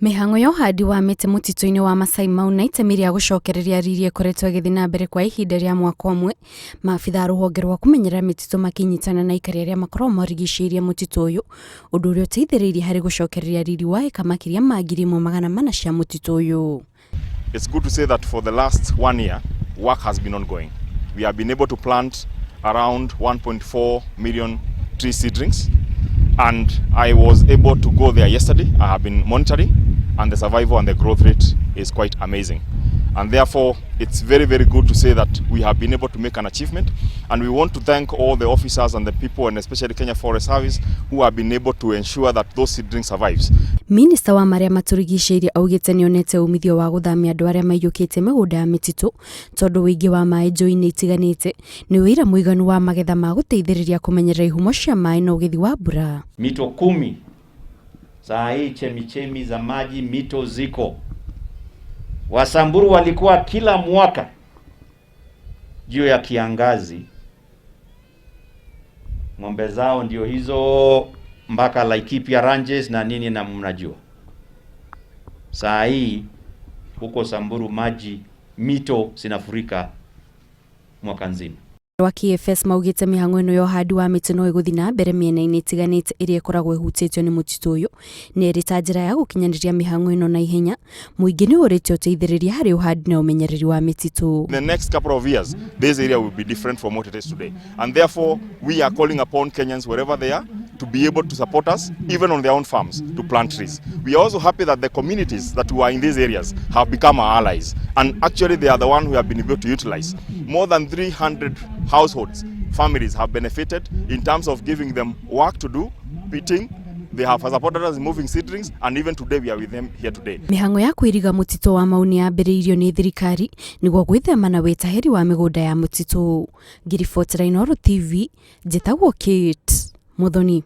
Mĩhang'o ya ũhandi wa mĩtĩ mũtitũ-inĩ wa Masai Mau na itemi rĩa gũcokereria riri ĩkoretwo ĩgĩthiĩ na mbere kwa ihinda rĩa mwaka ũmwe, maabitha a rũhonge rwa kũmenyerera mĩtitũ makĩnyitana na aikari arĩa makoragwo marigicĩirie mũtitũ ũyũ, ũndũ ũrĩa ũteithĩrĩirie harĩ gũcokereria riri wa ĩka makĩria ma 1,400 cia mũtitũ ũyũ. It's good to say that for the last one year, work has been ongoing. We have been able to plant around 1.4 million tree seedlings, and I was able to go there yesterday. I have been monitoring, and the survival and the growth rate is quite amazing. And therefore, it's very, very good to say that we have been able to make an achievement. And we want to thank all the officers and the people, and especially Kenya Forest Service, who have been able to ensure that those seedlings survives. Minista wa marĩa matũrigicĩirie augĩte nĩonete umithio wa gũthamia andũ arĩa maiyũkĩtie mĩgũnda ya mĩtitũ tondũ ũingĩ wa maĩ njũĩ-inĩ itiganĩte nĩ ũira mũiganu wa magetha ma gũteithĩrĩria kũmenyerera ihumo cia maĩ na ũgethi wa mbura. Mito kumi saa hii chemichemi za maji mito ziko. Wasamburu walikuwa kila mwaka juu ya kiangazi, ng'ombe zao ndio hizo mpaka Laikipia ranches na nini na mnajua. Saa hii huko Samburu maji mito zinafurika mwaka nzima. Wa KFS maugĩte mĩhang'o ĩno ya ũhandi wa mĩtĩ no ĩgũthiĩ na mbere mĩena-inĩ ĩtiganĩte ĩrĩa ĩkoragwo ĩhutĩtio nĩ mũtitũ ũyũ na ĩrĩ ta njĩra ya gũkinyanĩria mĩhang'o ĩno na ihenya. Mũingĩ nĩ ũrĩtio ũteithĩrĩria harĩ ũhandi na ũmenyereri wa mĩtitũ. In the next couple of years, this area will be different from what it is today. And therefore, we are calling upon Kenyans wherever they are to be able to support us, even on their own farms, to plant trees. We are also happy that the communities that were in these areas have become our allies. And actually, they are the one who have been able to utilize. More than 300 households, families have benefited in terms of giving them work to do, pitting. They have supported us in moving seedlings, and even today we are with them here today. Mĩhang'o ya kwĩriga mũtitũ wa Mau nĩ yambĩrĩirio nĩ thirikari nĩguo gwĩthema na wĩtahĩri wa mĩgũnda ya mũtitũ. Ngĩribotera Inooro TV, njĩtagwo Kate Muthoni.